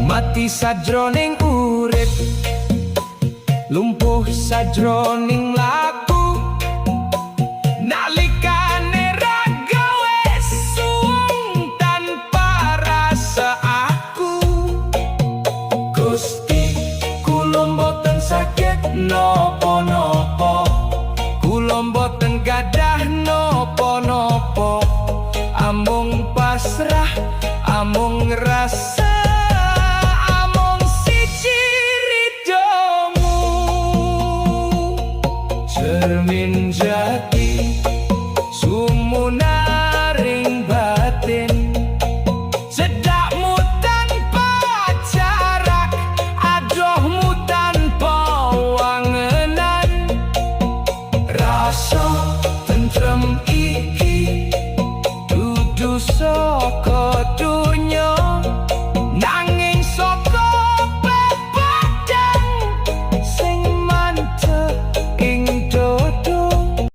Mati sajroning urip, lumpuh sajroning laku. Nalikane raga wis suwung tanpa rasa aku. Gusti, kula mboten saged nopo.